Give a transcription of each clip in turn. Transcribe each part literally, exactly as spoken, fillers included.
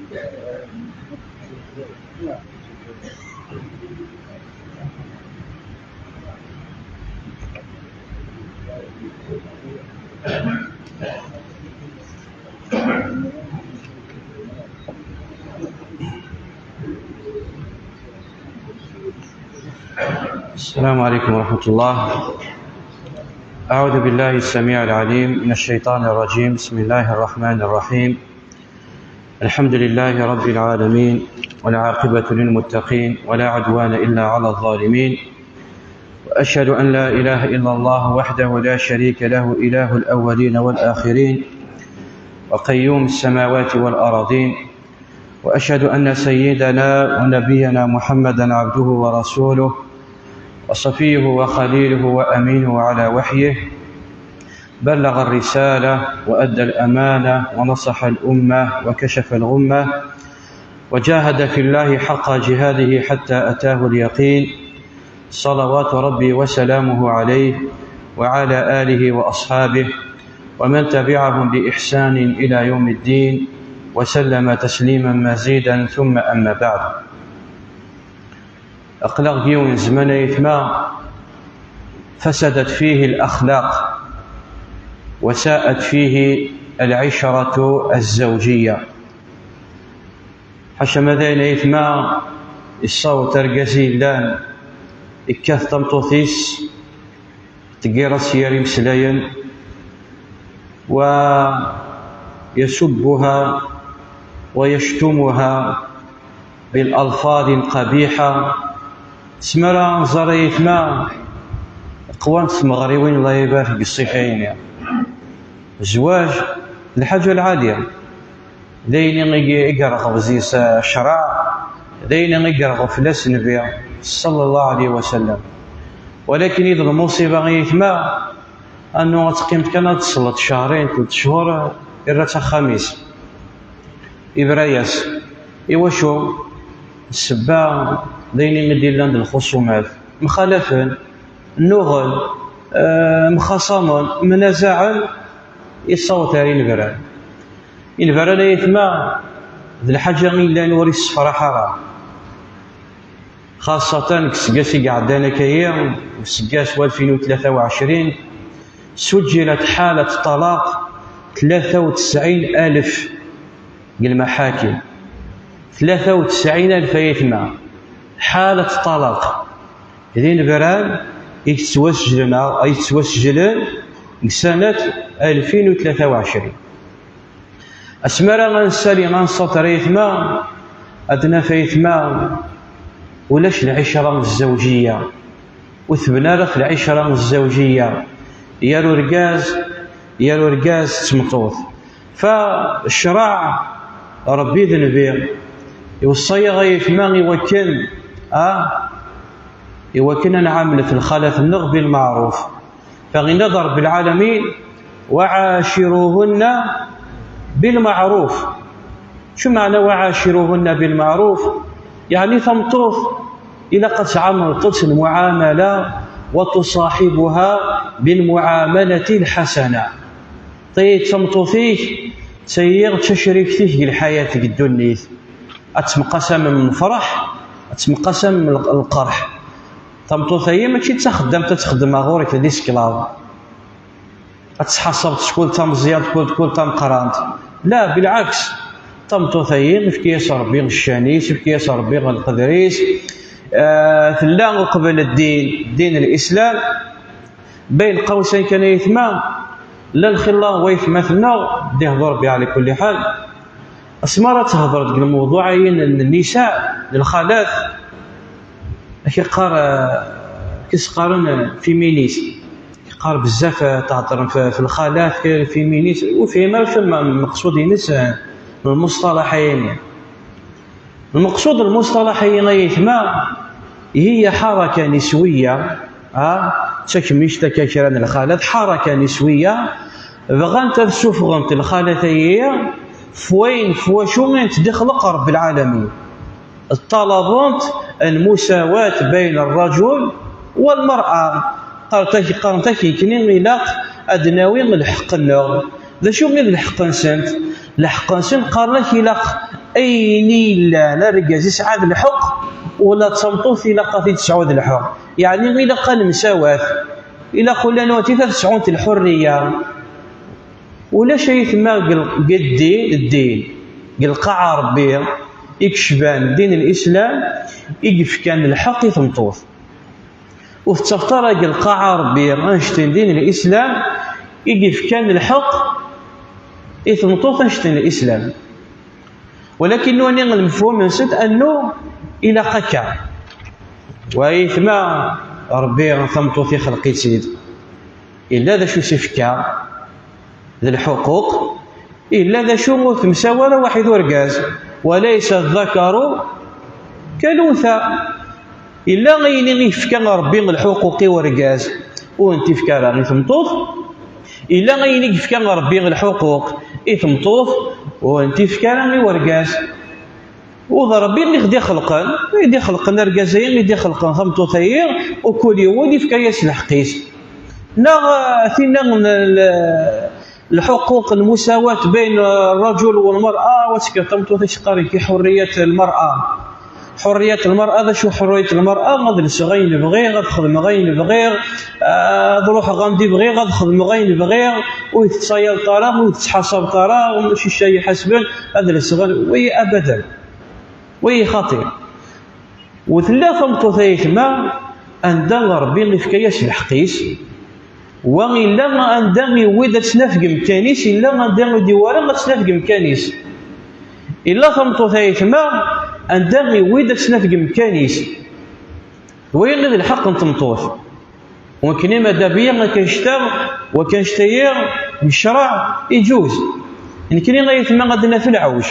السلام عليكم ورحمة الله. أعوذ بالله السميع العليم من الشيطان الرجيم. بسم الله الرحمن الرحيم. الحمد لله رب العالمين، والعاقبة للمتقين، ولا عدوان إلا على الظالمين. وأشهد أن لا إله إلا الله وحده لا شريك له، إله الأولين والآخرين، وقيوم السماوات والأرضين. وأشهد أن سيدنا ونبينا محمدا عبده ورسوله، وصفيه وخليله وأمينه على وحيه، بلغ الرسالة وأدى الأمانة ونصح الأمة وكشف الغمة، وجاهد في الله حق جهاده حتى أتاه اليقين، صلوات ربي وسلامه عليه وعلى آله وأصحابه ومن تبعهم بإحسان إلى يوم الدين، وسلم تسليما مزيدا، ثم أما بعد. Aql-aɣ deg yiwen n zzman, ay aytma, فسدت فيه الأخلاق وساءت فيه العشرة الزوجية. Ḥaca ma d ayen, ay aytma, yessaweḍ argaz i yellan, yekkat tameṭṭut-is, teggira s yir imeslayen, ويسبها ويشتمها بالألفاظ القبيحة. Asmi ara nẓer, ay aytma, qwant tmeɣriwin, Allah ibarek, deg ṣṣifa-agi. Zzwaǧ d lḥaǧa lɛaliya. D ayen i, i yerɣeb zi-s, eh, ccṛeɛ, d ayen i yerɣeb fell-as Nnbi, ṣalla Llahu ɛalayhi wa sallam. Walakin i d lmuṣiba, ay aytma, annu ad teqqimeḍ kan ad tṣelleḍ cehṛin, telt cchur, irra-tt axxam-is. Ibra-yas. Iwacu? Ssebba d ayen i d-illan d lxuṣumat. Mxalafen, nnuɣen, eh, mxaṣamen, mnazaɛen, yessaweḍ ar inebran. Inebran, ay aytma, d lḥaǧa i yellan ur issefraḥ ara. Xaṣṣatan deg useggas i iɛeddan akkayi, useggas walfin u tlata u ɛecrin, سجلت حالة طلاق tlata u tesɛin alef deg lmaḥakim. Tlata u tesɛin alef, ay aytma, حالة طلاق. D inebran i yettwasejlen, ay yettwasejlen deg ssanat alfin u tlata u ɛecrin. Asmi ara nsali, ad nṣater, ay aytma, ad naf, ay aytma, ulac lɛicra zzawǧiyya. Ur tebna ara f lɛicra zzawǧiyya, yir urgaz, yir urgaz d tmeṭṭut. Fa ccṛeɛ, Ṛebbi d Nnbi, iweṣṣa-yaɣ, ay aytma, i wakken, a, i wakken ad nɛamlet lxalat-nneɣ bilmeɛṛuf. Fa yenna-d Ṛebbi lɛalamin: وعاشروهن بالمعروف. Acu meɛna وعاشروهن بالمعروف؟ Yeɛni tameṭṭut ilaq ad tɛamleḍ-tt lmuɛamala وتصاحبها بالمعاملة الحسنة. Tayi d tameṭṭut-ik, tayi d tacrikt-ik deg lḥayat, deg ddunit. Ad temqasamem lferḥ, ad temqasamem l-, lqerḥ. Tameṭṭut-ayi mačči d taxeddamt ad txeddem ɣur-k d esclave. Ad tḥaṣabeḍ kul tameẓyant, kul, kul tameqqrant. La, bilɛaks. Tameṭṭut-ayi, ifka-yas Ṛebbi ccan-is, ifka-yas Ṛebbi lqedr-is. Ah, tella uqbel ddin, ddin n Lislam. Bayen qawsan kan, ay aytma, la lxilla n waytmaten-nneɣ, d ihdu Ṛebbi ɛla kulli ḥal. Asmi ara tehder deg lmewḍuɛ-ayi n, n nnisa, n lxalat, ad k-iqqar, eh, ad k-qqaren, eh, féministe. Iqqar bezzaf, eh, theddrem f, f lxalat, f féministe. Ur fhim ara acu lmeqsud-ines, eh, n lmuṣṭalaḥ-ayi-nni. Lmeqsud n lmuṣṭalaḥ-ayi, ay aytma, هي حركة نسوية, ha, d takmict akka kra n lxalat, حركة نسوية, bɣant ad ssufɣent lxalat-ayi f wayen, f wacu i tent-id-ixleq Ṛebbi lɛalamin. Ṭṭalabent المساواة بين الرجل والمرأة. Qqarent-ak, qqarent-ak nekkni ilaq ad nawi lḥeqq-nneɣ. D acu i d lḥeqq-nsent? Lḥeqq-nsent, qqaren-ak, ilaq ayen i yellan, argaz yesɛa d lḥeqq, ula d tameṭṭut ilaq ad t-id-tesɛu d lḥeqq. Yeɛni ilaq ad nemsawat. Ilaq ula nutni ad sɛunt lḥurriya. Ulac ay tma deg l-, deg ddin, ddin, deg lqaɛa Ṛebbi i yecban ddin n Lislam, i yefkan lḥeqq i tmeṭṭut. Ur tettafeḍ ara deg lqaɛa Ṛebbi annect-en din Lislam i yefkan lḥeqq i tmeṭṭut annect-en Lislam. Walakin nutni lmefhum-nsent annu ilaq akka. Wa aytma, Ṛebbi tameṭṭut ixleq-itt-id. Illa d acu i s-ifka d lḥuquq, illa d acu ur temsawa ara waḥid urgaz. Walaysa zzakaru kalunsa. Illa ayen i yefka Ṛebbi lḥuquq i urgaz, ur n-t-ifka ara i tmeṭṭut. Illa ayen i yefka Ṛebbi lḥuquq i tmeṭṭut, ur n-t-ifka ara i urgaz. U d Ṛebbi i ɣ-d-ixelqen, i d-ixelqen argaz-ayi, i d-ixelqen tameṭṭut-ayi, u kul yiwen ifka-yas lḥeqq-is. Neɣ, eh, tinna n l-, lḥuquq, lmusawat bayn ṛṛaǧul walmer'a, wa tekker tameṭṭut i s-qqaren ki ḥurriyat lmer'a. Ḥurriyat lmer'a, d acu ḥurriyat lmer'a? Ad lseɣ ayen bɣiɣ, ad xedmeɣ ayen bɣiɣ, eh, ad ruḥeɣ anda i bɣiɣ, ad xedmeɣ ayen bɣiɣ, ur yi-tettṣayaleḍ ara, ur yi-tettḥasabeḍ ara, mačči kečč ara yi-iḥasben, ad lseɣ, wi abadan. Wa xaṭi. U tella tameṭṭut ay gma anda Ṛebbi ifka-yas lḥeqq-is, wa illa anda iwwi-d ad tt-naf deg umkan-is, illa anda ur d-iwwi ara ad tt-naf deg umkan-is. Illa tameṭṭut ay gma anda iwwi-d ad tt-naf deg umkan-is. Wa i d lḥeqq n tmeṭṭut. Wakken ma d-abiya akka ccta, wakken ccta-yi, ccṛeɛ, iǧuz. Nekkni ay aytma ad naf lɛewj.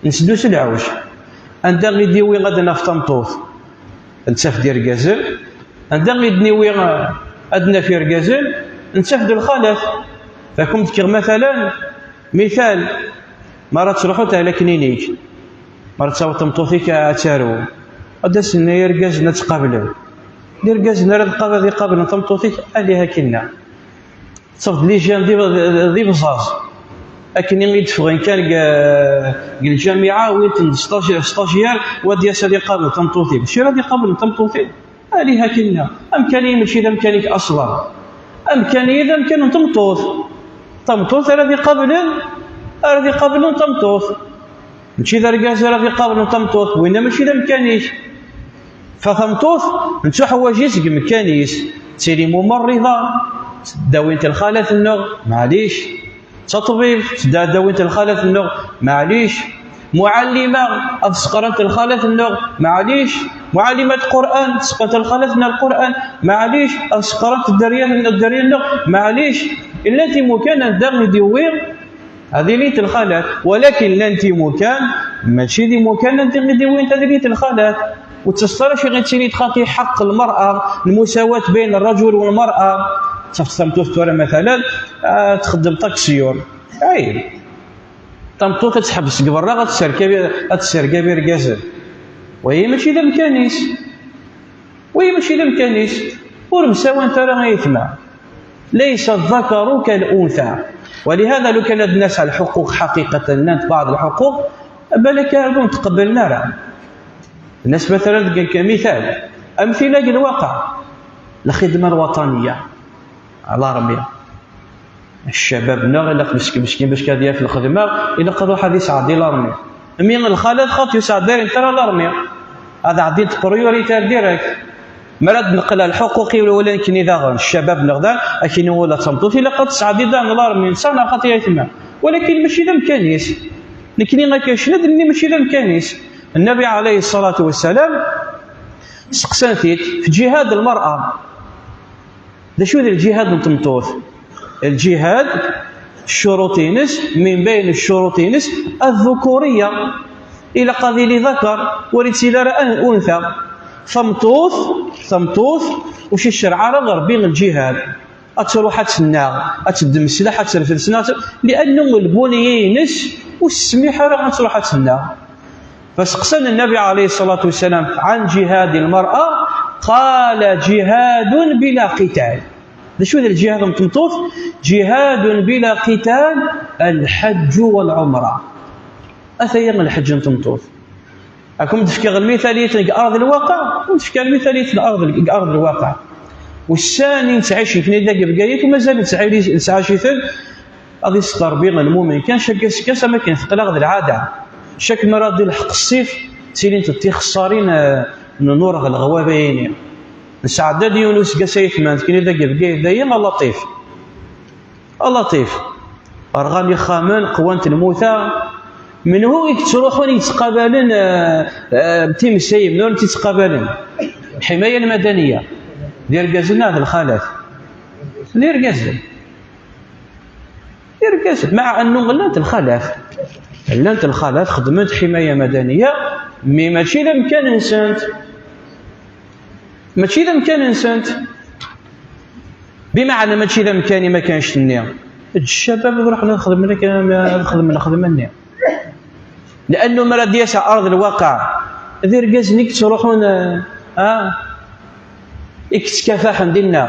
Netteddu s lɛewj. Anda i d-iwwi ad naf tameṭṭut, nettaf-d irgazen. Anda i d-niwwi ad naf irgazen, nettaf-d lxalat. Ad kem-d-fkeɣ matalan, mital, mi ara truḥeḍ ar lakninik, mi ara taweḍ tmeṭṭut-ik ad tarew, ad d-asen irgazen ad tt-qablen. D irgazen ara d-qab-, ad iqablen tameṭṭut-ik, ali akinna. Tettafeḍ les jeunes d ib-, d ibẓaẓ. Akken i d-ffɣen kan deg, deg lǧamiɛa, wwin-ten-d sṭaji-, stagiaire, wa ad d-yas ad iqabel tameṭṭut-im. Mačči ara d iqabel tameṭṭut-im? Ali akinna. Amkan-im mačči d amkan-ik aṣlan. Amkan-iyi d amkan n tmeṭṭut. Tameṭṭut ara d-iqablen, ara d-iqablen tameṭṭut. Mačči d argaz ara d-iqablen tameṭṭut, winna mačči d amkan-ik. Fa tameṭṭut, nettuḥwaǧ-itt deg umkan-is. Ttili mumerriḍa, ddawint lxalat-nneɣ, maɛlic. Taṭbibt, tedda ddawint lxalat-nneɣ, maɛlic. Muɛallima, ad seqrent lxalat-nneɣ, maɛlic. Muɛallimat Qur'an, seqrent lxalat-nneɣ Lqur'an, maɛlic. Ad seqrent dderya-, dderya-nneɣ, maɛlic. Llant imukan anda i d-iwwi ad ilint lxalat, walakin llant imukan, mačči d imukan anda i d-iwwint ad ilint lxalat. Ur ttaset ara ci ɣi ttini-d xaṭi ḥeqq lmer'a, lmusawat bayn ṛṛaǧul walmer'a. Ttafeḍ tameṭṭut tura, matalan, ah, txeddem taksiyur. Ay, tameṭṭut ad teḥbes deg berra, ad tesserkab, ad tesserkab irgazen. Wayi mačči d amkan-is. Wayi mačči d amkan-is. Ur msawant ara aytma. ليس الذكر كالأنثى. ولهذا لو كان الناس على الحقوق حقيقة، الناس بعض الحقوق، بالك ur tqebblen ara. الناس مثلا, كمثال, أمثلة deg الواقع, الخدمة الوطنية, l'armée. Ccabab-nneɣ ilaq meskin, meskin, bac ad yaf lxedma, ilaq ad iruḥ ad isɛeddi l'armée. Mi lxalat xaṭi ur sɛeddayent ara l'armée. Ad ɛeddint prioritaire direct. Mi ara d-neqqel ar lḥuquq i ula nekkni daɣen, ccabab-nneɣ da, akken ula d tameṭṭut ilaq ad tesɛeddi daɣen l'armée, netta neɣ xaṭi aytma. Walakin mačči d amkan-is. Nekkni akka kečč ad d-nini mačči d amkan-is. Nnabi ɛalayhi ṣṣalatu wassalam, seqsan-t-id fi ǧihad lmer'a. D acu d lǧihad n tmeṭṭut? Lǧihad, ccuruṭ-ines, min bayn ccuruṭ-ines, الذكورية. Ilaq ad yili ذكر, ur yettili ara un-, أنثى. Tameṭṭut, tameṭṭut, ur s-icerreɛ ara Ṛebbi lǧihad. Ad truḥ ad tennaɣ, ad teddem sslaḥ, ad terfed sslaḥ, لأنه lbunya-ines ur s-tesmiḥ ara ad truḥ ad tennaɣ. Fa seqsan Nnabi ɛalayhi ṣṣalatu wassalam عن جهاد المرأة, قال: جهاد بلا قتال. D acu d lǧihad n tmeṭṭut? جهاد بلا قتال الحج والعمرة. Ata-ya lḥeǧǧ n tmeṭṭut. Ad kem-d-fkeɣ lmithaliyat deg arḍ lwaqiɛ, ad kem-d-fkeɣ lmithaliyat deg arḍ, deg arḍ lwaqiɛ. Ussan i nettɛic nekni dagi Bgayet, u mazal nettɛili-, nettɛic-iten. Ad isṭerbi lmumen kan, cak aseggas am akken teqleɣ d lɛada. Cak mi ara d-ilḥeq ṣṣif, ttilint d tixeṣṣarin, eh, n nnureɣ leɣwab-ayini. Nesɛedda-d yiwen useggas ay tman, nekni dagi Bgayet dayi, a Laṭif. A Laṭif, rɣan ixxamen, qwant lmuta. Menhu i yettruḥun yettqabalen, eh, eh, times-ayi, menhu i tt-yettqabalen? Lḥimaya lmadaniya. D irgazen neɣ d lxalat? D irgazen. D irgazen. Meɛna annu llant lxalat. Llant lxalat, xeddment ḥimaya madaniya, mi mačči d amkan-nsent. Mačči d amkan-nsent. Bimeɛna mačči d amkan-im akken annect-nni. Eǧǧ ccabab ad ruḥen ad xedmen akken, ad xedmen lxedma-nni. Liannu mi ara d-yas ar arḍ lwaqiɛ, d irgazen i yettruḥun, ah, i yettkafaḥen dinna.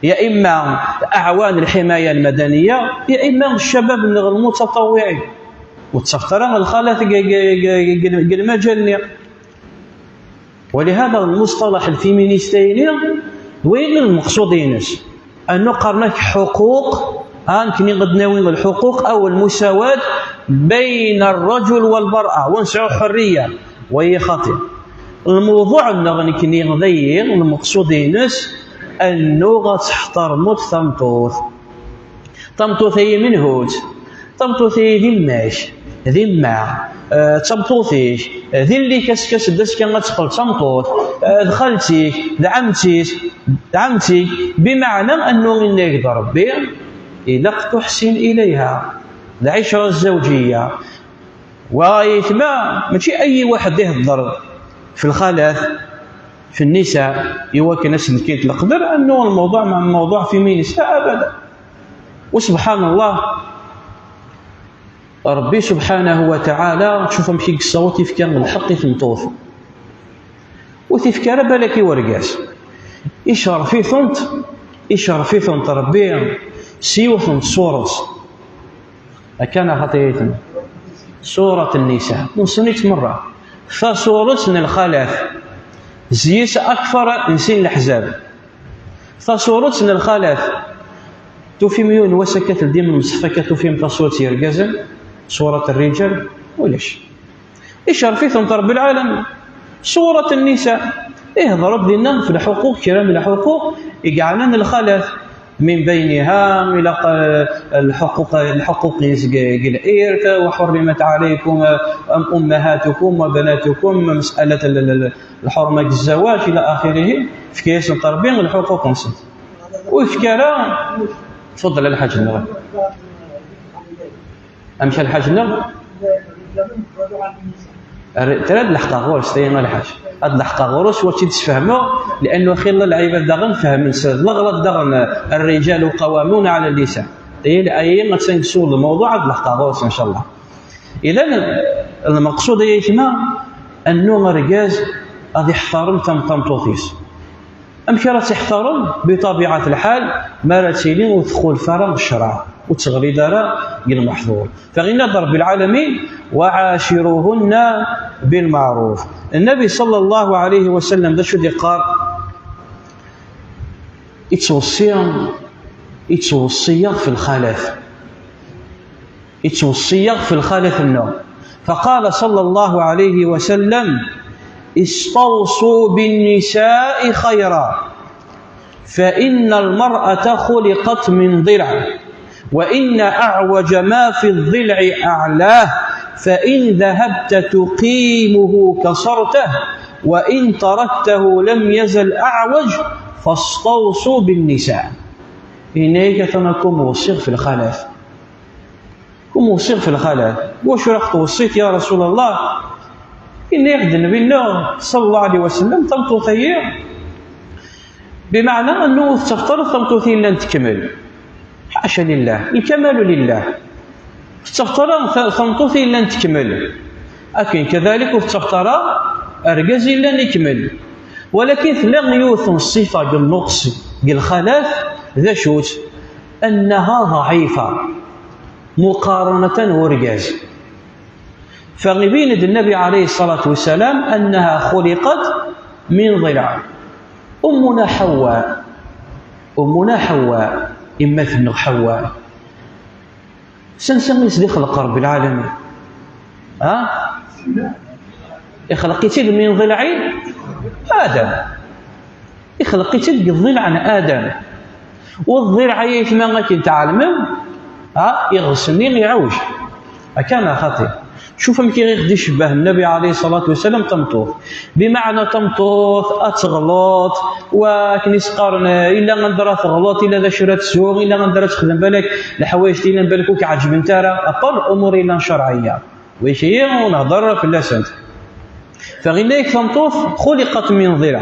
Ya imma aɛwan lḥimaya lmadaniya, ya imma ccabab-nneɣ lmutaṭawwiɛin. Ur ttaɣet ara lxalat deg, deg, deg, deg, deg lmajal-nni. ولهذا المصطلح الفيمينيست-ayini, d wayen lmeqsud-ines. Annu qqaren-ak ḥuquq, ha, nekni ad d-nawi lḥuquq أو المساواة بين الرجل والمرأة, wa nesɛu ḥurriya, wa xaṭi. Lmewḍuɛ-nneɣ nekni dayi, lmeqsud-ines, annu ad teḥtarmeḍ tameṭṭut. Tameṭṭut-ayi menhu-tt? Tameṭṭut-ayi d yemma-k, d yemma, eh, d tameṭṭut-ik, eh, d yelli-k, ass-, ass-, d azekka ad teqqel d tameṭṭut, eh, d xalti-k, d ɛemti-k, d ɛemti-k, bimeɛna annu inna-yak-d Ṛebbi, ilaq tuḥsin ilayha, d lɛicra zzawǧiyya. Wa ayetma, mačči ayi waḥed ihedder fi lxalat, fi nnisa, iwakken ad s-d-nekkint leqder, annu lmewḍuɛ ma lmewḍuɛ féministe, abada. U subḥan Allah, Ṛebbi subḥanahu wa taɛala, tcuf amek i yessaweḍ yefka lḥeqq i tmeṭṭut. Ur t-ifka ara balak i urgaz. Icerref-itent, icerref-itent Ṛebbi s yiwet n tsuret. Akka neɣ xaṭi ayetma? Surat Nnisa. Nessen-itt merra. Tasuret n lxalat. Zzi-s akter n sin leḥzab. Tasuret n lxalat. Tufim yiwen wass akka teldim lmesḥef akka tufim tasuret n yergazen, surat rrijal, ulac. Icerref-itent Ṛebbi lɛalamin. Surat Nnisa. Ihder-d dinna f lḥuquq, kra n lḥuquq i yeɛnan lxalat. من بينها ilaq, eh, lḥuquq, lḥuquq-is deg, deg l'irt, وحرمت عليكم, eh, أمهاتكم وبناتكم, مسألة ال-, ال-, ال-, الحرمة deg الزواج إلى آخره. Yefka-yasent Ṛebbi lḥuquq-nsent. Ur yefka ara, tfuḍel a lḥaǧ-nneɣ. Amek a lḥaǧ-nneɣ? Ar-, tura ad leḥqeɣ ɣur-s, tayi a lḥaǧ. Ad leḥqeɣ ɣur-s, wa tt-id-sfehmeɣ, liannu xilla lɛibad daɣen fehmen s leɣlaḍ daɣen, الرجال قوامون على النساء. Tayi, ayi, attan deg sul lmawḍuɛ, ad leḥqeɣ ɣur-s, ncallah. Idan, lmeqsud ay ayetma, annu argaz ad iḥtarem tam-, tameṭṭut-is. Amek ara tt-iḥtarem? بطبيعة الحال, mi ara tili ur txulef ara ccreɛ, ur teɣlid ara deg lmeḥḍur. Fa yenna-d Ṛebbi lɛalamin: وعاشروهن بالمعروف. Nnabi ṣalla Llahu ɛalayhi wa sallam, d acu i d-iqqar? Ittweṣṣi, ittweṣṣi-yaɣ f lxalat. Ittweṣṣi-yaɣ f lxalat-nneɣ. فقال صلى الله عليه وسلم: استوصوا بالنساء خيرا، فإن المرأة خلقت من ضلع، وإن أعوج ما في الضلع أعلاه، فإن ذهبت تقيمه كسرته، وإن تركته لم يزل أعوج، فاستوصوا بالنساء. Yenna-yak atan ad kem-weṣṣiɣ f lxalat. Kem-weṣṣiɣ f lxalat. Wacu ara ɣ-tweṣṣiḍ ya Rasul Allah? Yenna-yak-d Nnbi-nneɣ ṣalla Llahu ɛalayhi wa sallam, tameṭṭut-ayi, bimeɛna annu ur tettaɣeḍ ara tameṭṭut yellan tekmel. Ḥaca lillah, lkamalu lillah. Ur tettaɣeḍ ara ta-, tameṭṭut yellan tekmel. Akken kadalik ur tettaɣeḍ ara argaz yellan ikmel. Walakin tella yiwet n ṣṣifa deg nnuqs deg lxalat, d acu-tt? أنها ضعيفة مقارنة urgaz. Fa ibayyen-d Nnabi ɛalayhi ṣṣalatu wassalam annaha xuliqat min ḍilɛ. Ummuna Ḥawwa, Ummuna Ḥawwa, yemma-tneɣ Ḥawwa, s ansa i s-d-ixleq Ṛebbi lɛalamin? Ha? Ixleq-itt-id min ḍilɛi Adam. Ixleq-itt-id deg ḍilɛ n Adam. U ḍilɛ, ay aytma, akken tɛelmem, ha, iɣes-nni iɛewj. Akka neɣ xaṭi? Cuf amek i ɣ-d-icebbeh Nnabi ɛalayhi ṣṣalatu wassalam tameṭṭut. Bimeɛna tameṭṭut ad teɣleḍ, wa akken i s-qqaren, illa anda ara teɣleḍ, illa d acu ara tesɛu, illa anda ara texdem, balak leḥwayeǧ illa balak ur k-ɛeǧbent ara, apart umur yellan cerɛiyya. Wiki ur nehder fell-asent. Fa yenna-yak tameṭṭut xuliqat min ḍilɛ.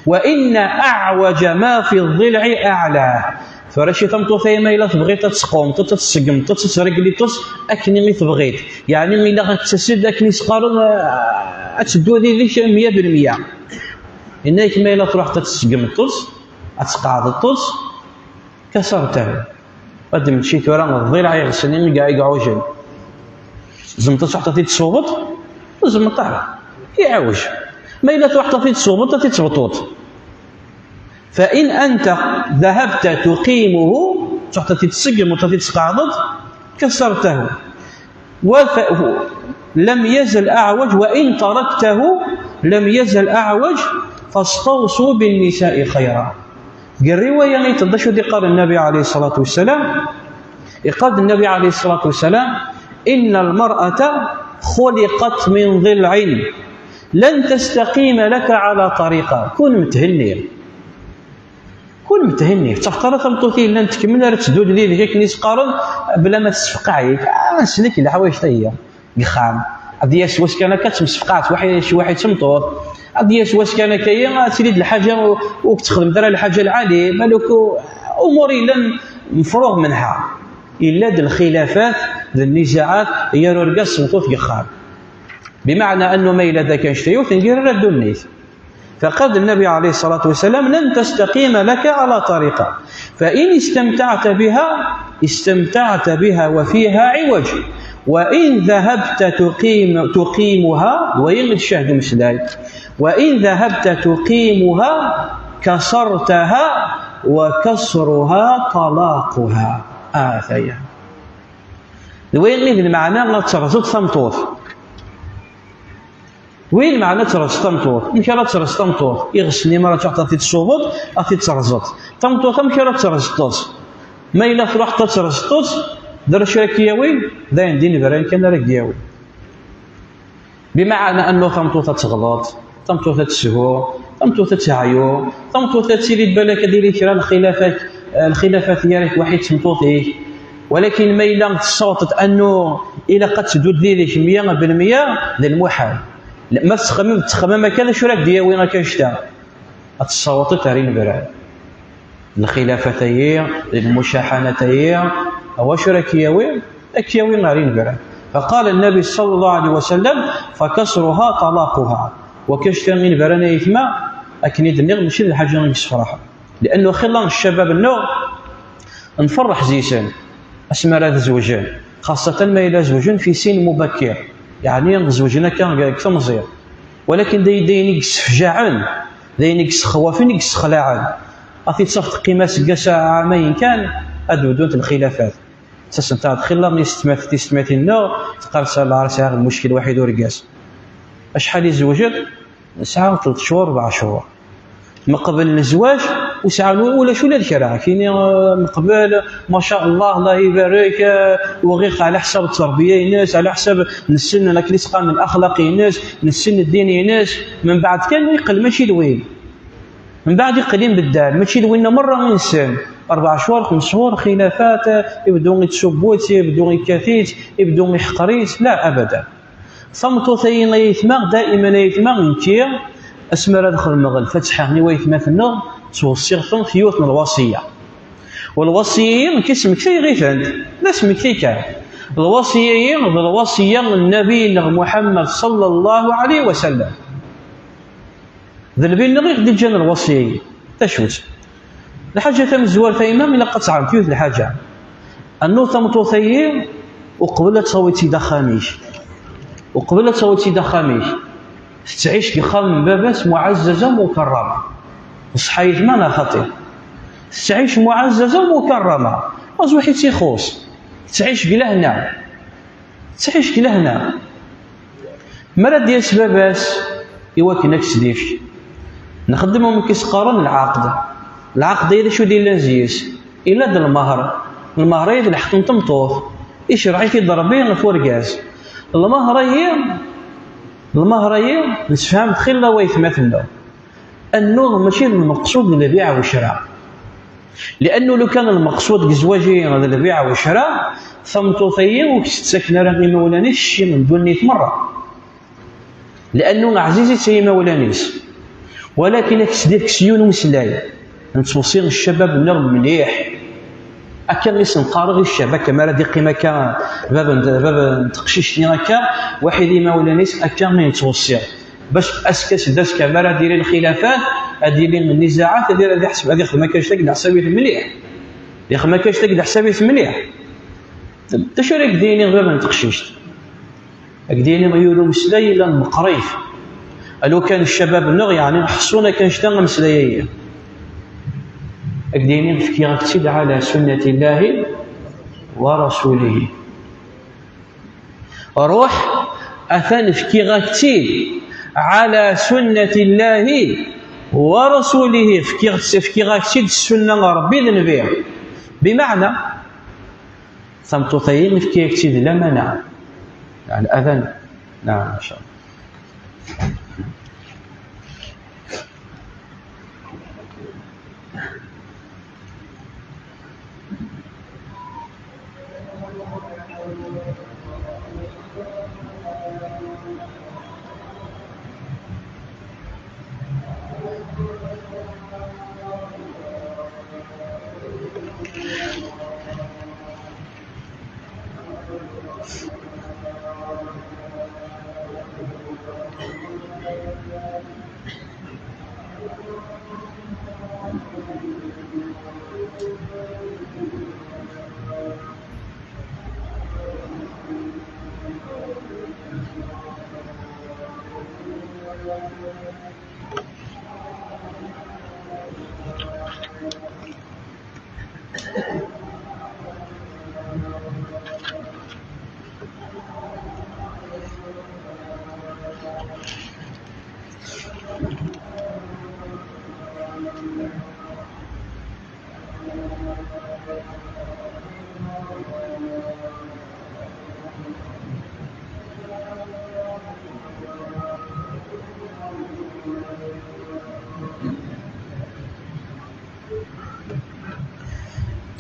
Wa inna aɛwaǧa ma fi ḍilɛi aɛlah. Tura ci tameṭṭut-ayi ma yella tebɣiḍ ad tesqewmeḍ-tt, ad tseggmeḍ-tt, ad tesregleḍ-tt akken i tebɣiḍ. Yeɛni illa ad tettas-d akken i s-qqaren, eh, ad teddu did-k meyya bil meyya. Yenna-yak ma yella truḥeḍ ad tseggmeḍ-tt, ad tqeɛdeḍ-tt, kasartahu. Ad d-nečči tura ḍilɛ iɣes-nni i iɛewjen. Tzemreḍ ad truḥeḍ ad t-id-tṣewbeḍ? Ur tzemreḍ ara. Iɛewj. Ma yella truḥeḍ ad t-id-tṣewbeḍ, ad t-id-tbeṭṭuḍ. Fa in anta dhahabta tuqimuhu, truḥeḍ ad t-id-tseggmeḍ, ad t-id-tesqeɛdeḍ, kasartahu. وف-، لم يزل أعوج، وإن تركته لم يزل أعوج، فاستوصوا بالنساء خيرا. Deg rriwaya-nni d acu d-iqqar Nnabi ɛalayhi ṣṣalatu wassalam? Iqqar-d Nnabi ɛalayhi ṣṣalatu wassalam: إن المرأة خلقت من ضلع لن تستقيم لك على طريقة. Kun mthenni. Kun mthenni, ur tettaɣeḍ ara tameṭṭut i yellan tkemmel ara tettdud did-k akken i s-qqaren, bla ma tessefqeɛ-ik. Ah, slek leḥwayeǧ-ayi deg uxxam. Ad d-yas wass kan akka ad temsefqeɛeḍ waḥi-, waḥi d tmeṭṭut. Ad d-yas wass kan akka-yi ad tili-d lḥaǧa u-, ur k-texdem ara lḥaǧa lɛali. Maluk u-, umur yellan mefruɣ menha. Yella-d lxilafat d nnizaɛat gar urgaz d tmeṭṭut deg uxxam. Bimeɛna annu ma yella d akka annect-a, ur tengir ara ddunit. Faqal Nnabi ɛalayhi ṣṣalatu wassalam: لن تستقيم لك على طريقة، فإن استمتعت بها استمتعت بها وفيها عوج، وإن ذهبت تقيم، تقيمها، وإن شهد مسلاي، وإن ذهبت تقيمها كسرتها، وكسرها طلاقها. Ah, aya. D wayen i d lmeɛna ad terẓeḍ tameṭṭut. Win meɛna ad terẓ tameṭṭut. Amek ara terẓ tameṭṭut? Iɣes-nni mi ara truḥeḍ ad t-id-tṣubeḍ, ad t-id-terẓeḍ. Tameṭṭut amek ara terẓeḍ? Ma yella truḥeḍ ad terẓeḍ, d acu ara k-yawin? D ayen d inebran kan ara k-yawin. Bimeɛna annu tameṭṭut ad teɣleḍ, tameṭṭut ad teshu, tameṭṭut ad teɛyu, tameṭṭut ad tili balak ad yili kra n lxilafat, eh, lxilafat gar-k waḥid d tmeṭṭut-ik. Walakin ma yella tessawḍeḍ annu ilaq ad teddu did-k meyya bil meyya, d lmuḥal. Ma tettxemmim, tettxemmim akka, d acu ara k-d-yawi akka annect-a? Ad tessawḍeḍ ar inebran. Lxilafat-ayi, lmucaḥanat-ayi, awacu ara k-yawi? Ad k-yawi ar inebran. فقال النبي صلى الله عليه وسلم: فكسرها طلاقها. Wakka annect-a inebran ay aytma, akken i d-nniɣ, mačči d lḥaǧa i yessefraḥen. Liannu xilla n ccabab-nneɣ nferreḥ zzi-sen asmi ara ad zewǧen, xaṣṣatan ma yella zewǧen fi sin mubakkir, yeɛni zewǧen akka deg temẓi. Walakin d ay-, d ayen i yessefjaɛen, d ayen i yessexwafen, i yessexlaɛen. Ad t-id-tafeḍ teqqim aseggas, ɛamayen kan, ad d-bdunt lxilafat. Ttasen-aɣ-d xilla n yisetmat-, tisetmatin-nneɣ, teqqar-d: "Lɛar sɛiɣ lmuckil waḥid urgaz." Acḥal i tzewǧeḍ? Nesɛa tleṭ ccuhur, rebɛa ccuhur. Meqbel n zzwaǧ, ur sɛan u-, ulac ula d kra. Kini, eh, meqbel, ma ca Allah, Allah ibarek, eh, uɣiɣ ɛla ḥsab tterbiya-ines, ɛla ḥsab nessen akken i s-qqaren laxlaq-ines, nessen ddin-ines, mbeɛd kan iqqel mačči d win. Mbeɛd iqqel imbeddal, mačči d winna merra i nessen. Rebɛa ccuhur, xems ccuhur, xilafat, ibeddu ittsubu-tt, ibeddu ikkat-itt, ibeddu iḥqer-itt. La, abadan. Tameṭṭut-ayi, ay aytma, daiman ay aytma, nekki, asmi ara ad xedmeɣ lfatiḥa i waytmaten-nneɣ, ttweṣṣiɣ-ten f yiwet n lwaṣiyya. U lwaṣiyya-yi, nekki smektayeɣ-itent, d asmekti kan. Lwaṣiyya-yi d lwaṣiyya n Nnabi-nneɣ Muḥemmed ṣalla Llahu ɛalayhi wa sallam. D Nnbi-nneɣ i ɣ-d-iǧǧan lwaṣiyya-yi. D acu-tt? Lḥaǧa tamezwarut, a yemma, ilaq ad teɛreḍ yiwet n lḥaǧa. Annu tameṭṭut-ayi, uqbel ad tawiḍ-tt-id axxam-ik, Uqbel ad tawiḍ-tt-id axxam-ik, tettɛic deg uxxam n baba-s muɛazzaza mukarrama. Ṣṣeḥḥa yetma neɣ xaṭi? Tettɛic muɛazzaza mukarrama. Aẓ waḥi tt-ixuṣ. Tettɛic deg lehna. Tettɛic deg lehna. Mi ara d-yas baba-s i wakken ad k-tt-d-ifk, nxeddem amek i s-qqaren lɛaqd. Lɛaqd-agi d acu d-yellan zzi-s? Illa-d lmehr. Lmehr-agi d lḥeqq n tmeṭṭut. Icreɛ-it-id Ṛebbi ɣef urgaz. Lmehr-agi, lmehr-agi, nessefham xilla waytmaten-nneɣ. Annuɣ mačči d lmeqsud d lbiɛ u ccra. Liannu lukan lmeqsud deg zzwaǧ-agi d lbiɛ u ccra, tameṭṭut-agi ur k-tt-ttaken ara imawlan-is cci n ddunit merra. Liannu ɛzizit i yimawlan-is. Walakin ad k-tt-d-ifk s yiwen umeslay. Nettweṣṣi ccabab-nneɣ mliḥ. Akka i sen-qqareɣ i ccab, akka mi ara d-iqqim akka bab n, bab n teqcict-nni akka, waḥid imawlan-is akka i nettweṣṣi. Bac ass-a s d azekka mi ara d-yili lxilafat, ad yili nnizaɛat, ad, ad iḥseb, ad ixdem akka ccag leḥsab-it mliḥ. Ixdem akka ccag leḥsab-it mliḥ. D acu ara k-d-yini bab n teqcict? Ad k-d-yini yiwen umeslay yellan meqqrit. Alukan ccabab-nneɣ, yeɛni, ḥṣun akka annect-a ameslay-agi. Ad k-d-yini fkiɣ-ak-tt-id ɛala sunnati Llahi wa rasulihi. Ruḥ, atan fkiɣ-ak-tt-id ɛala sunnati Llahi wa rasulihi. Fkiɣ-tt-, fkiɣ-ak-tt-id ssunna n Ṛebbi d Nnbi. Bimeɛna, tameṭṭut-agi, nefka-yak-tt-id lamana. Yeɛni, atan, naɛam, maca Allah.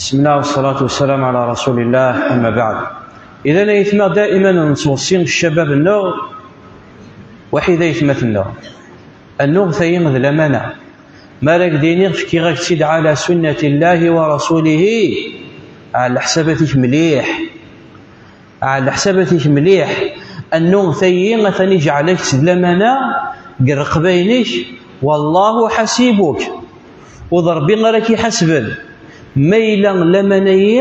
بسم الله والصلاة والسلام على رسول الله، أما بعد. إذن aytma, دائما nettweṣṣi ccabab-nneɣ, waḥid aytmaten-nneɣ. Annuɣ tayi d lamana. Ma ara k-d-iniɣ fkiɣ-ak-tt-id ɛala sunnati Llahi wa rasulihi, ɛla leḥsabat-ik mliḥ. Ɛla leḥsabat-ik mliḥ. Annuɣ tayi atan ijeɛl-ak-tt d lamana deg rreqba-inek, wallahu ḥasibuk. U d Ṛebbi ara k-iḥasben. Ma yella lamana-yi,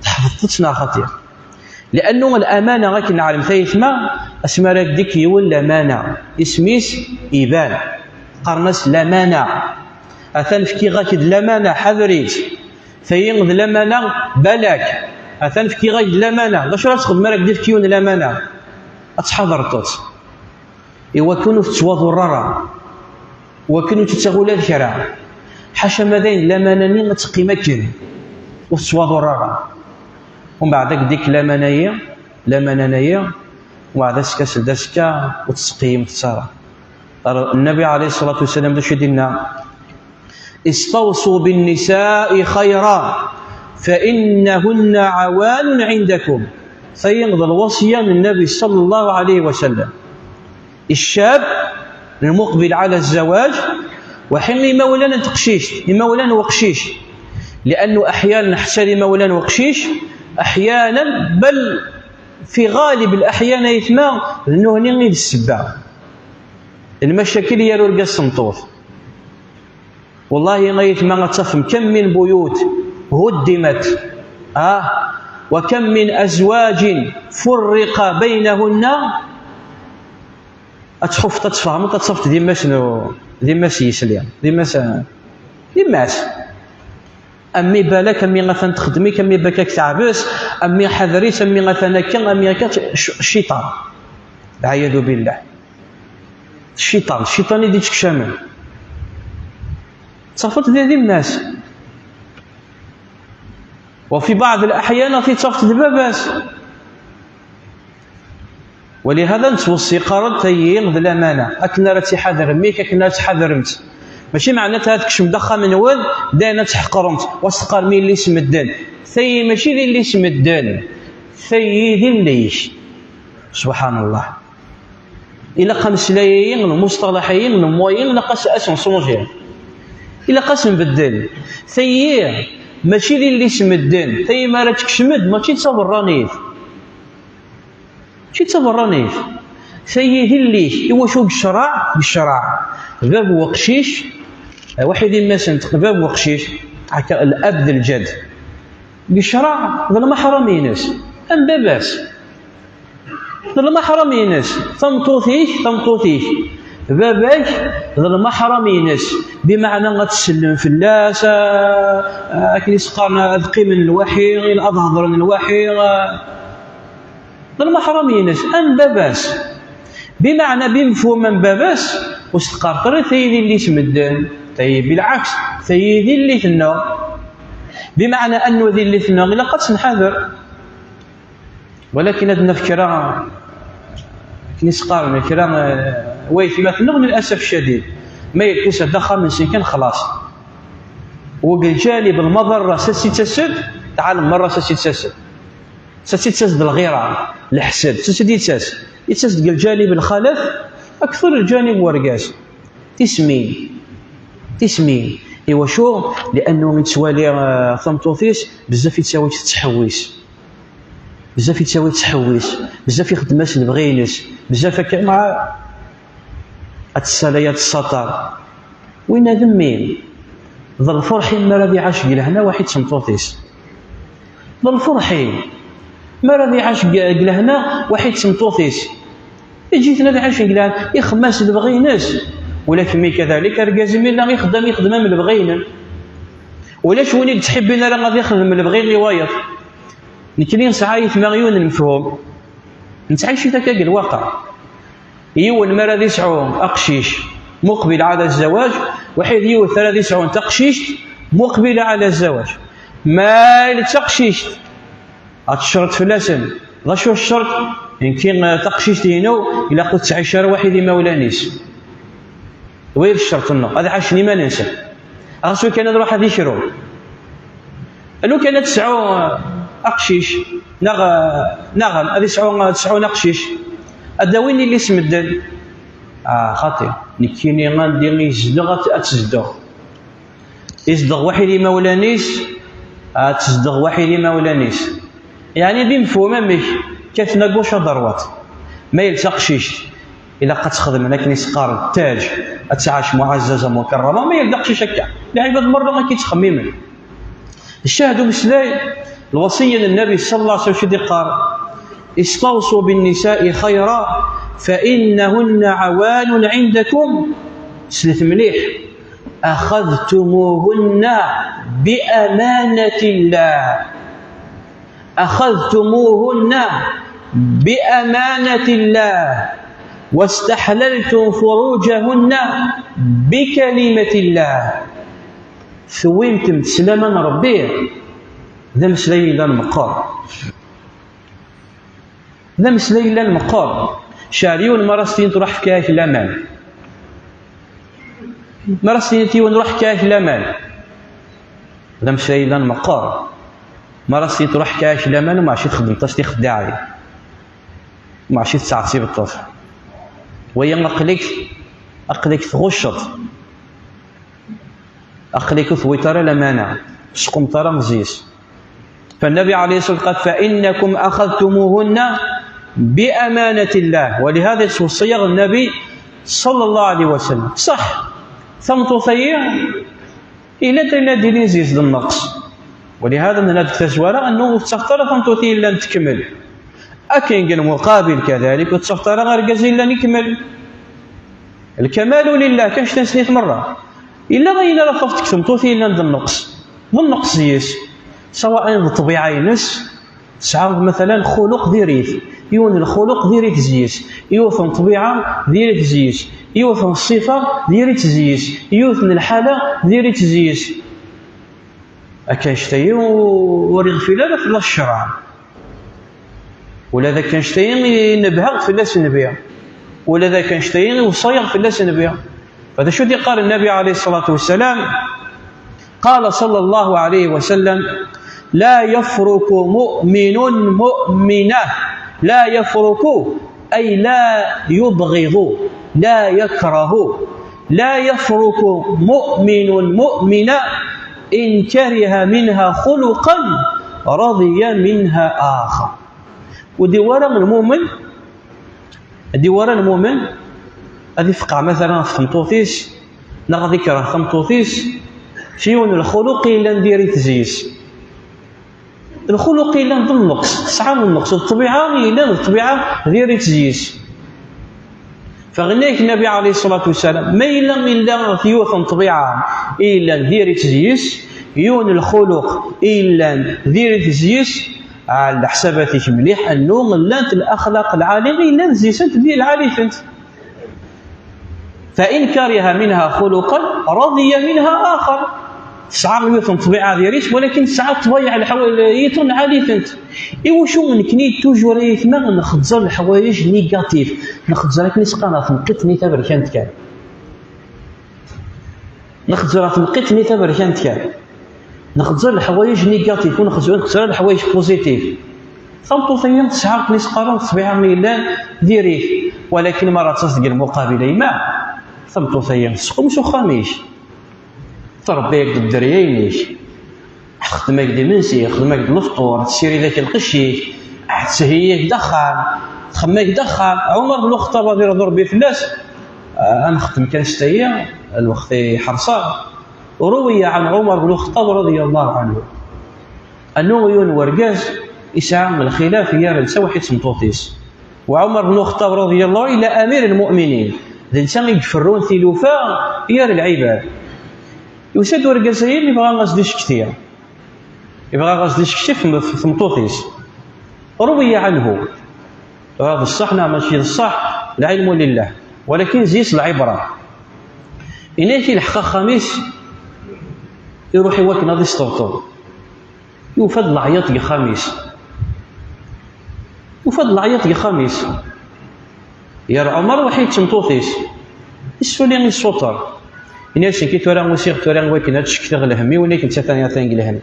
tḥefḍeḍ-tt neɣ xaṭi? Liannu lamana, akken neɛlem tayetma, asmi ara k-d-ikk yiwen lamana, isem-is iban. Qqaren-as lamana. Atan fkiɣ-ak-d lamana, ḥader-itt. Tayi d lamana, balak. Atan fkiɣ-ak-d lamana. D acu ara txedmem ara k-d-ifk yiwen lamana? Ad tḥadreḍ-tt. Iwakken ur tettwaḍurr ara, iwakken ur tettaɣ ula d kra. Ḥaca ma dayen lamana-nni ad teqqim akken, ur tettwaḍurr ara. Umbeɛd ad k-d-ikk lamana-yi, lamana-nni, umbeɛd azekka seld azekka ur tettqeyyimeḍ ara. Nnbi ɛalayhi ṣṣalatu wassalam d acu i d-inna? استوصوا بالنساء خيرا فإنهن عوان عندكم. Tayi d lwaṣya n Nnbi ṣallallahu ɛalayhi wa sallam. Ccab lmuqbil ɛala zzawaj, waḥi imawlan n teqcict, imawlan n weqcic. Liannu aḥyanan ḥetta d imawlan n weqcic, aḥyanan, bal fi ɣalib laḥyan aytma, d nutni i d ssebba n lmacakil gar urgaz d tmeṭṭut. Wallahi, ay aytma, ad tafem كم من بيوت هدمت، ah, وكم من أزواج فرق بينهن Ad tḥufeḍ, ad tfehmeḍ, ad tafeḍ d immas n, d immas yesli, d immas, d immas. Ammi balak, ammi atan txeddem-ik, ammi balak teɛbes, ammi ḥader-itt, ammi atan akka, ammi akka, c-, cciṭan. Lɛiyadu billah. Cciṭan, cciṭan i d-ittekcamen. Tafeḍ d, d immas. وفي بعض الأحيان ad t-tafeḍ d baba-s. ولهذا nettweṣṣi, qqaren-d tayi d lamana, akken ara tt-iḥader mmi-k, akken ara tt-tḥadremt. Mačči meɛna ad tkecmeḍ axxam-nwen, dayen ad tḥeqremt, wa s-teqqarem yelli-s medden. Tayi mačči d yelli-s medden, tayi d yelli-k. Subḥan Allah. Ilaq ameslay-ayi, lmuṣṭalaḥ-ayi, lmots-ayi, ilaq as-, ad s-nṣunji. Ilaq ad s-nbeddel. Tayi mačči d yelli-s medden, tayi mi ara tekcem-d, mačči d taberranit. Mačči d taberranit. Tayi d yelli-k, iwacu deg ccṛeɛ, deg ccṛeɛ, bab weqcic, eh, waḥid immas-nteɣ, bab weqcic, akka, الأب d الجد. Deg ccṛeɛ, d lmeḥram-ines, am baba-s. D lmeḥram-ines, tameṭṭut-ik, tameṭṭut-ik. Baba-k, d lmeḥram-ines. Bimeɛna ad tsellem fell-as, ah, akken i s-qqaren, ad qqimen lwaḥi, ad hedren lwaḥi, ah. D lmeḥram-ines, am baba-s. Bimeɛna, bimefhum am baba-s, ur s-teqqareḍ ara tayi d yelli-s medden, tayi bilɛaks, tayi d yelli-tneɣ. Bimeɛna, annu d yelli-tneɣ, ilaq ad tt-nḥader. Walakin ad naf kra, akken i s-qqaren, kra, eh, waytmaten-nneɣ, للأسف الشديد. Ma yella tusa-d axxam-nsen kan, xlaṣ. Deg lǧanib lmaḍerra, s as-ittas-d, tɛalem merra s as-ittas-d. S as-ittas-d lɣira, leḥsed, s as-d-ittas. Ittas-d deg lǧanib lxalaf, akter lǧanib wergaz. Tismin. Tismin. Iwacu? Liannu yettwali, eh, tameṭṭut-is, bezzaf yettawi-tt tettḥewwis. Bezzaf yettawi tettḥewwis, bezzaf ixeddem-as lebɣi-ines, bezzaf akka, ma ad tessalay, ad tessaṭer. Winna d mmi. D lferḥ-in mi ara d-iɛac deg lehna waḥid d tmeṭṭut-is. D lferḥ-in mi ara d-iɛac deg, deg lehna waḥid d tmeṭṭut-is. Eǧǧ-iten ad ɛicen deg lehna, ixeddem-as lebɣi-ines. Ula d kemmi kadalik, argaz-im yella ixeddem, ixeddem am lebɣi-inem. Ulac win i yettḥibbin ara ad ixdem lebɣi i wayeḍ. Nekni nesɛa yetma yiwen n lmefhum. Nettɛic-it akka deg lwaqa. Yiwen mi ara d-isɛu aqcic muqbil ɛala zzawaj, waḥid yiwet ara d-isɛun taqcict muqbila ɛala zzawaj. Ma yella d taqcict, ad tecreḍ fell-asen. D acu ccerṭ? Nekki, eh, taqcict-inu ilaq ur tettɛic ara waḥid imawlan-is. Wa d ccerṭ-nneɣ, ad ɛacen iman-nsen. Ɣas lukan ad ruḥ ad ikru. Lukan ad tesɛu, eh, aqcic, neɣ, eh, neɣ ad isɛu, ad tesɛu aqcic. Ad d-awin yelli-s medden. Ah, xaṭi, nekkini andi i yezdeɣ ad, ad tezdeɣ. Izdeɣ waḥid imawlan-is, ad tezdeɣ waḥid imawlan-is. Yeɛni d imefhum amek, kkaten à gauche à droite. Ma yella d taqcict, ilaq ad txedmen akken i s-qqaren ttaj, ad tɛac muɛazzaza mukarrama, ma yella d aqcic akka. Lɛibad merra akka i ttxemmimen. Ccahd umeslay, lwasiya n Nnabi ṣalla Llahu ɛalayhi wa sallam, i d-iqqar: استوصوا بالنساء خيرا فإنهن عوان عندكم. Slet mliḥ. أخذتموهن بأمانة الله. أخذتموهن بأمانة الله. واستحللتم فروجهن بكلمة الله. Tewwim-tent s laman n Ṛebbi. D ameslay yellan meqqer. D ameslay yellan meqqer. Ceɛl yiwen, mi ara s-tiniḍ ruḥ efk-ak laman. Mi ara s-tiniḍ yiwen ruḥ efk-ak laman. D ameslay yellan meqqer. Mi ara s-tiniḍ ruḥ efk-ak laman, maɛci txeddmeḍ-as tixeddaɛin. Maɛci tettɛettibeḍ-as. Waya aql-ik, aql-ik tɣucceḍ. Aql-ik ur tewwiḍ ara lamana, ur tesqumeḍ ara zzis. فالنبي عليه الصلاة والسلام قال: فإنكم أخذتموهن بأمانة الله. ولهذا yettweṣṣi-yaɣ Nnabi ṣalla Llahu ɛalayhi wa sallam. Ṣaḥ, tameṭṭut-agi yella d ayen ad d-ilin zzis d nnqes. Walihada nenna deg tazwara annu ur tettaxeḍ ara tameṭṭut i yellan tekmel. Akken deg lmuqabil kadalik ur tettaxeḍ ara argaz i yellan ikmel. Lkamalu lillah, kan ctan snit merra. Yella ayen ara tafeḍ deg tmeṭṭut yellan d nneqs, d nneqs deg-s, sawaء d ṭṭbiɛa-ines, tesɛa matalan xuluq diri-t, yiwen n lxuluq diri-t deg-s, yiwet n ṭṭbiɛa diri-t deg-s, yiwet n ṣṣifa diri-tt deg-s, yiwet n lḥala diri-tt deg-s. Akka anect-ayi ur iɣfil ara fell-as ccṛeɛ. Ula d akka anect-ayi i nebheɣ fell-as nnbi, ula d akka anect-ayi i weṣṣayeɣ fell-as nnbi. Fa d acu d-iqqar Nnabi ɛalayhi ṣṣalatu wassalam? قال صلى الله عليه وسلم: لا يفرق مؤمن مؤمنة، لا يفرق أي لا يبغض، لا يكره، لا يفرق مؤمن مؤمنة إن كره منها خلقا رضي منها آخر. Ur d-iwwi ara lmumen, ad d-iwwi ara lmumen ad ifqeɛ matalan ɣef tmeṭṭut-is, neɣ ad ikreh tameṭṭut-is s yiwen n lxuluq i yellan diri-t deg-s. Lxuluq yellan d nneqs, tesɛa nneqs, d ṭṭbiɛa yellan d ṭṭbiɛa diri-tt deg-s. Fa yenna-yak Nnabi ɛalayhi ṣṣalatu wassalam, ma yella, yella yiwet n ṭṭbiɛa i yellan diri-tt deg-s, yiwen n lxuluq i yellan diri-t deg-s, ɛall leḥsabat-ik mliḥ annu llant laxlaq lɛali i yellan deg-sent, di lɛali-tent. فإن كره منها خلقا رضي منها آخر. Tesɛa yiwet n ṭṭbiɛa diri-tt, walakin tesɛa ṭṭbayeɛ lḥawa-, yiṭen lɛali-tent. Iwacu nekni toujours ay aytma nxezzer leḥwayeǧ négatif, nxezzer akken i s-qqaren ɣer tneqqiṭ-nni taberkant kan. Nxezzer ɣer tneqqiṭ-nni taberkant kan. Nxezzer leḥwayeǧ négatif, ur nxezzer, ur nxezzer ara leḥwayeǧ positif. Tameṭṭut-agi tesɛa akken i s-qqaren ṭṭbiɛa mi yellan diri-t, walakin mi ara d-tas deg lmuqabil, a yemma, tameṭṭut-agi tesqum s uxxam-ik, tṛebbi-yak-d dderya-inek, txeddem-ak-d imensi, txeddem-ak-d lefṭur, tessirid-ak lqecc-ik, tettheyyi-yak-d axxam, txeddem-ak-d axxam. Ɛumar ben Lxeṭṭab, ad iṛḍu Ṛebbi fell-as, ah, ad nxeddem kan s tayi, lweqt i ḥerṣeɣ. روي عن عمر بن الخطاب رضي الله عنه أنه yiwen wergaz yesɛa lxilaf gar netta waḥid d tmeṭṭut-is. Wa Ɛumar ben Lxeṭṭab رضي الله عنه yella أمير المؤمنين, d netta i iferrun tilufa gar lɛibad. Yusa-d wergaz-ayi yebɣa ad s-d-icekti, yebɣa ad s-d-icekti f tmeṭṭut-is. روي عنه, tura d ṣṣeḥ neɣ mačči d ṣṣeḥ, العلم لله, walakin zzi-s lɛibra. Yenna-yak ilḥeq axxam-is, iruḥ i wakken ad isṭebṭeb. Yufa-d leɛyaḍ deg uxxam-is. Yufa-d leɛyaḍ deg uxxam-is. Yer Ɛumar waḥid d tmeṭṭut-is. Issuli issuṭer. Yenna-yas nekki tura usiɣ tura i wakken ad d-ccektiɣ lhemm-iw, nekk netta atan atan deg lhemm.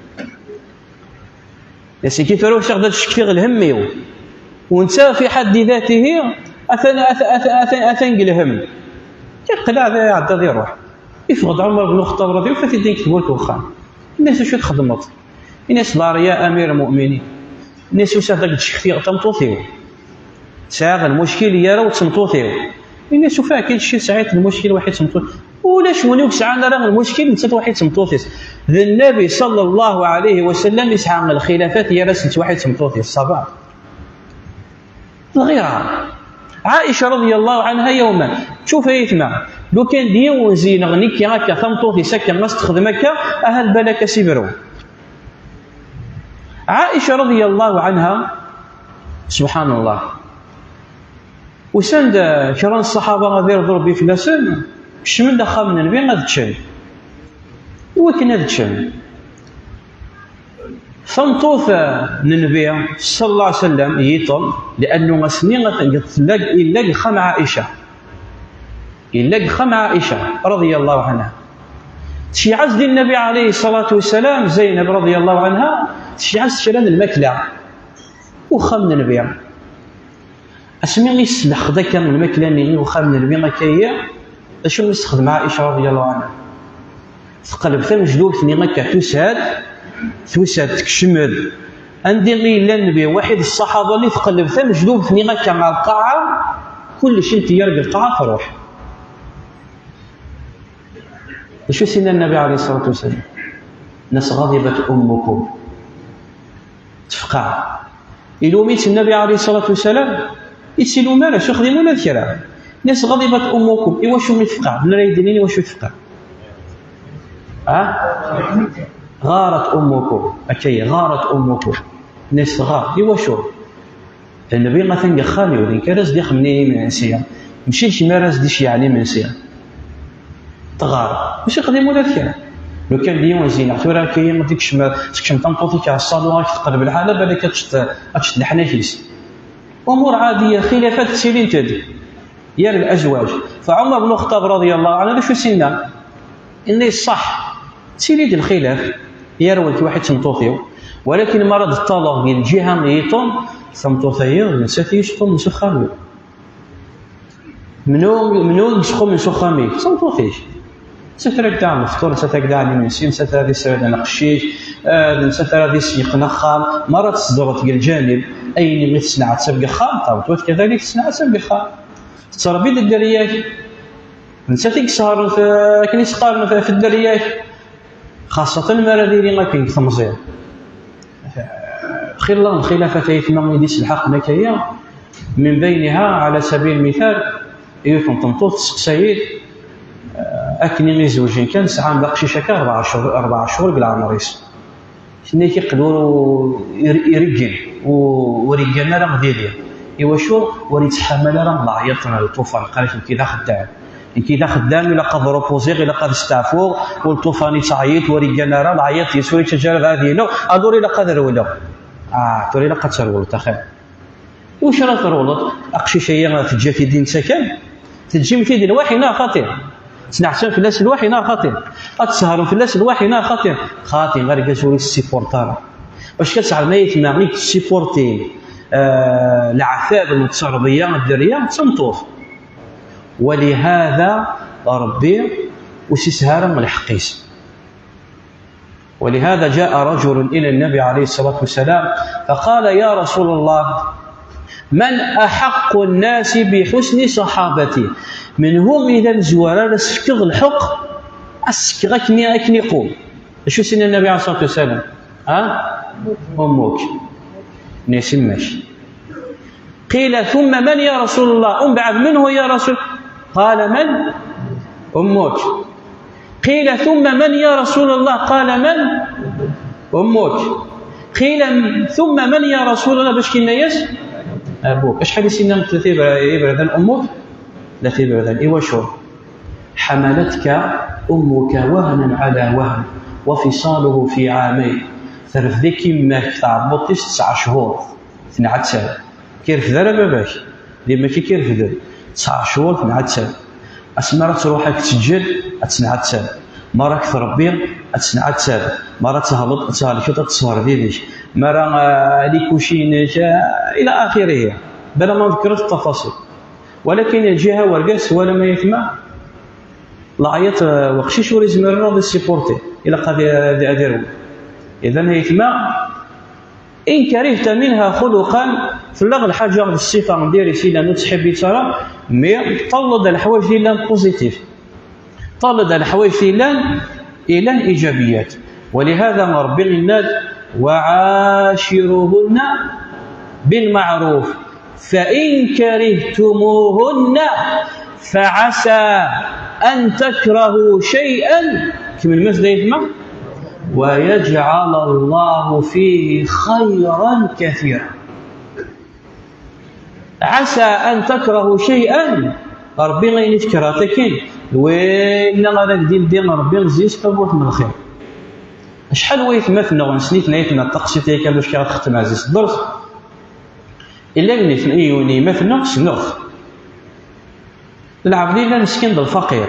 Yenna-yas nekki tura usiɣ-d ad d-ccektiɣ lhemm-iw. U netta fi ḥaddi datihi atan, atan, atan, atan, atan deg lhemm. Iqleɛ ad iɛedda ad iruḥ. Iffeɣ-d Ɛumar ben Lxeṭṭab radi, yufa-t-id deg tmurt n uxxam. Yenna-yas acu txedmeḍ? Yenna-yas ḍar ya amir lmuminin. Yenna-yas usiɣ-d ad d-ccektiɣ tameṭṭut-iw. Sɛiɣ lmuckil gar-i d tmeṭṭut-iw. Yenna-yas ufiɣ-k-id ci tesɛiḍ lmuckil waḥid d tmeṭṭut. Ulac win ur yesɛan ara lmuckil netta d waḥid d tmeṭṭut-is. D Nnabi ṣalla Llahu ɛalayhi wa sallam i yesɛa lxilafat gar-as netta waḥid d tmeṭṭut-is. Ṣaba. Lɣira. Ɛaica رضي الله عنها يوما, tcuf ay aytma, lukan d yiwen zeyneɣ nekki akka tameṭṭut-is akka, ad s-texdem akka, ahat balak ad s-ibru. Ɛaica رضي الله عنها, subḥan Llah, usan-d kra n ṣṣaḥaba ad iṛḍu Ṛebbi fell-asen, kecmen-d axxam n Nnbi ad ččen. I wakken ad ččen, tameṭṭut n Nnbi صلى الله عليه وسلم yiṭel, li'annu ass-nni atan tella, yella deg uxxam Ɛaica. Yella deg uxxam Ɛaica رضي الله عنها. Tceyyeɛ-as-d i Nnabi ɛalayhi ṣṣalatu wassalam, Zaynab رضي الله عنها, tceyyeɛ-as kra n lmakla i uxxam n Nnbi. Asmi i s-tleḥqeḍ akka lmakla-nni i uxxam n Nnbi akka-yi, d acu i s-texdem Ɛaica رضي الله عنها? Teqleb tamejdubt-nni akka, tusa-d, tusa-d, tekcem-d. Anda i yella Nnbi, waḥid ṣṣaḥaba-nni, teqleb tamejdubt-nni akka ɣer lqaɛa, kullec inteyyer deg lqaɛa, truḥ. D acu i s-yenna Nnabi ɛalayhi ṣṣalatu wassalam? Yenna-as: غضبت أمكم. Tefqeɛ. Ilum-itt Nnabi ɛalayhi ṣṣalatu wassalam? Ur tt-ilum ara, ur yexdim ula d kra. Nnes ɣaḍibat ummukum, iwacu i tefqeɛ? Nra yi-d-inin iwacu i tefqeɛ. Ha? Ɣarat ummukum. Akka i ɣarat ummukum. Nnes ɣar, iwacu? Nnbi atan deg uxxam-iw, d nekk ara s-d-ixemmen imensi. Mačči d kemm ara s-d-iceyyɛen imensi. Tɣar. Mačči xdim ula d kra. Lukan d yiwen zineɣ, tura akka ad tekcem, tekcem tameṭṭut-ik ɣer ṣṣalu, ad k-teqleb lḥala, balak ad tečč, ad tečč leḥnak-is. Umur ɛadiya, xilafat ttilint-d yar lezwaǧ. Fa Ɛumar bnu Lxeṭṭab, raḍiyallahu ɛanhu, d acu i s-yenna? Yenna-yas ṣṣeḥ, ttili-d lxilaf, yar-wen waḥid d tmeṭṭut-iw, walakin mi ara d-ṭṭaleɣ deg lǧiha n yiṭṭum, tameṭṭut-ayi d nettat i yesqummen s uxxam-iw. Mnu, mnu i yesqummen s uxxam-ik? D tameṭṭut-ik. Nettat ara k-d-taɛen lefṭur, nettat ara k-d-taɛen imensi, nettat ara d-isreden aqcic, eh, d nettat ara d-iseyqen axxam. Mi ara teṣdreḍ deg lǧanib, ayen i tesneɛtab deg axxam, tameṭṭut kadalik tesneɛtab deg axxam. Tettṛebbi-d dderya-k. Nettat i yesehṛen f-, akken i s-qqaren f-, f dderya-k. Xaṣṣatan mi ara d-ili akken deg temẓi. Xilla n lxilafat ay aytma i d-iselḥaqen akka-ya, min bayniha, ɛala sabil lmital, yiwet n tmeṭṭut testeqsa-yi-d, eh, akken i zewjen kan, sɛan d aqcic akka rebɛa ccuhur, rebɛa ccuhur deg leɛmer-is. Tenna-k iqqel ur, ur, ireggel, ur, ur iggan ara diri. Iwacu? Ur yettḥamal ara leɛyaḍ n lṭufan, qal-ak nekki d axeddam. Nekki d axeddam, ilaq ad repoziɣ, ilaq ad steɛfuɣ, ur lṭufan yettɛeyyiḍ, ur iggan ara, leɛyaḍ yes ur yettaǧǧa ara ad yili, alors ilaq ad rewleɣ. Ah, tura ilaq ad trewleḍ axir. Iwacu ara trewleḍ? Aqcic-agi teǧǧa-t-id i netta kan? Teǧǧim-t-id lwaḥi neɣ xaṭi? Tettneɛsam fell-as lwaḥi neɣ xaṭi? Ad tessehrem fell-as lwaḥi neɣ xaṭi? Xaṭi, argaz ur yessipurṭ ara. Wacu ad tesɛedem ayetma i yessipurṭin, eh, leɛtab n tterbiya, dderya, d tameṭṭut. ولهذا Ṛebbi ur s-yesɛi ara lḥeqq-is. ولهذا جاء رجل إلى النبي عليه الصلاة والسلام فقال: يا رسول الله، من أحق الناس بحسن صحابتي؟ Menhu i d amezwaru ara s-fkeɣ lḥeqq, ad s-fkeɣ akken, akken iqum? Acu s-yenna Nnbi ɛalayhi ṣṣalatu wassalam? Ha? أمك. Nna-yas yemma-k. قيل: ثم من يا رسول الله؟ Umbeɛd menhu ya Rasul? قال: من؟ أمك. قيل: ثم من يا رسول الله؟ قال: من؟ أمك. قيل: ثم من يا رسول الله؟ Bac yenna-yas: أبوك. Acḥal i s-yenna tlata ibra-, iberdan أمك? Tlata iberdan. Iwacu? حملتك أمك وهنا على وهن وفصاله في عامين. Terfed-ik yemma-k, tɛebbuḍt-is tesɛa cchur, tenɛettab. Ur k-irfed ara baba-k, d yemma-k i k-irefden. Tesɛa cchur, tenɛettab. Asmi ara truḥ ad k-teǧǧel, ad tenɛettab. Mi ara k-tṛebbi, ad tenɛettab. Mi ara thel-, thelkeḍ, ad tesher did-k. Mi ara, ah, les couches-inek, ah, إلى آخره. Bala ma nḍekkret ttafaṣil. Walakin lǧiha n urgaz, twalam ay aytma, leɛyaḍ, eh, weqcic ur yezmir ara ad yessipurti, ilaq ad, ad, ad irwel. Idan ay aytma, إن كرهت منها خلقا, tella lḥaǧa d ṣṣifa n diri-s yellan ur tettḥibbiḍ ara, mais ṭṭal-d leḥwayeǧ yellan positif. Ṭṭal-d leḥwayeǧ yellan, yellan iǧabiyat. ولهذا Ṛebbi yenna-d: وعاشروهن بالمعروف فإن كرهتموهن فعسى أن تكرهوا شيئا, kemmlem-as d aytma, ويجعل الله فيه خيرا كثيرا. عسى أن تكرهوا شيئا, Ṛebbi ayen i tkerheḍ akken, winna ara k-d-ildi Ṛebbi zzi-s tawwurt n lxir. Acḥal n waytmaten-nneɣ, nessen-iten aytma, ṭṭaqsit-aya kan, amek ara txettem ɛziz, ddret. Illa nitni, yiwen n yemma-tneɣ ssneɣ-t. Lɛebd yellan meskin d lfaqir.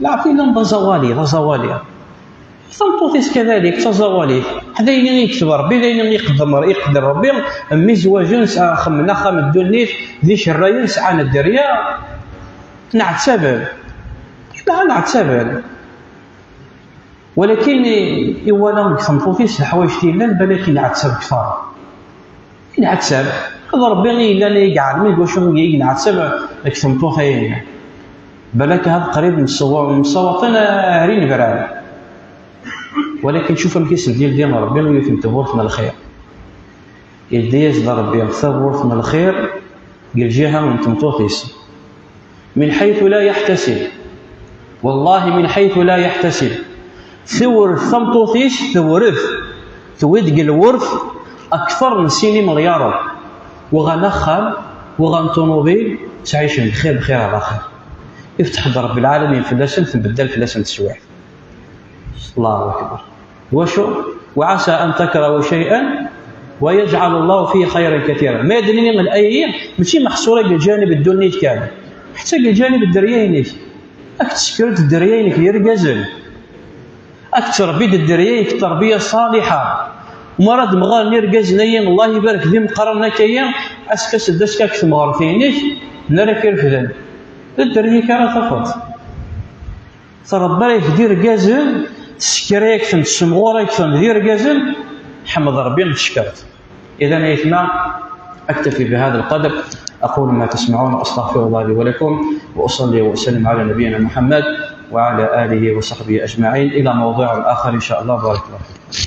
Lɛebd yellan d aẓawali, d aẓawali. Tameṭṭut-is kadalik, d taẓawalit. D ayen i yekteb Ṛebbi, d ayen i iqeddem, iqedder Ṛebbi, myezwaǧen, sɛan, xemmen axxam n ddunit, d icerrayen, sɛan dderya. Nɛettaben. Nɛettaben. Walakin i, iwala deg tmeṭṭut-is leḥwayeǧ yellan, balak inɛettab kter. Inɛettab. D Ṛebbi i yellan, i iɛelmen deg wacu i inɛettab deg tmeṭṭut-ayi. Balak ahat qrib msawa-, msawaḍen ar inebran. Walakin cuf amek i sen-d-yeldi Ṛebbi yiwet n tewwurt n lxir. Yeldi-yas-d Ṛebbi tawwurt n lxir deg lǧiha n tmeṭṭut-is. من حيث لا يحتسب. والله من حيث لا يحتسب. Tewret tameṭṭut-is, tewret, tewwi-d deg lwert akter n sin imelyaren. Uɣan axxam, uɣan ṭunubil, ttɛicen bxir, bxir ar axir. Ifteḥ-d Rebbi lɛalamin fell-asen, tembeddal fell-asen teswiɛt. Allahu akbar. Wacu? وعسى أن تكرهوا شيئا ويجعل الله فيه خيرا كثيرا. Ma d-nini laya-yi, mačči meḥṣura deg lǧanib ddunit kan, ḥetta deg lǧanib dderya-inek. Ad k-tessekred dderya-inek d irgazen. Ad k-teṛbid dderya-inek terbiya ṣaliḥa. Umi ara d-mɣaren irgazen-ayi, Allah ibarek d imeqqranen akka-yi, askes-d askak temɣert-inek, n ara k-irefden. D dderya-ik ara tafeḍ. Tṛebba-yak-d irgazen, tessekra-yak-ten, tessemɣur-ak-ten d irgazen, ḥmed Ṛebbi, tcekkreḍ. إذن أيتما، أكتفي بهذا القدر. أقول ما تسمعون، أستغفر الله لي ولكم، وأصلي وأسلم على نبينا محمد وعلى آله وصحبه أجمعين. إلى موضوع آخر إن شاء الله. بارك الله فيكم.